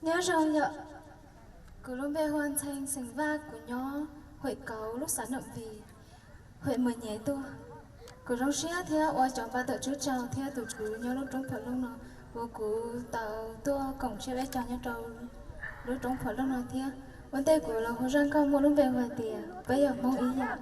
Nyob zoo yom, kuv lub npe hu ua Ntxhee xeem Vaj, kuv nyob huyện Cống, lub xã Nậm Vì, huyện Mường Nhé tuaj. Kuv zoo siab thiab ua cov npaj tawm tswb tsaug thiab tus tswv nyob lub roob Phuam Looj no, uas kuv tau tuaj koom siab peb caug nyob rau lub roob Phuam Looj no thiab. Ua ntej kuv los hu zaj nkauj muaj lub npe hu hais tias Peb yog Hmoob ib yam.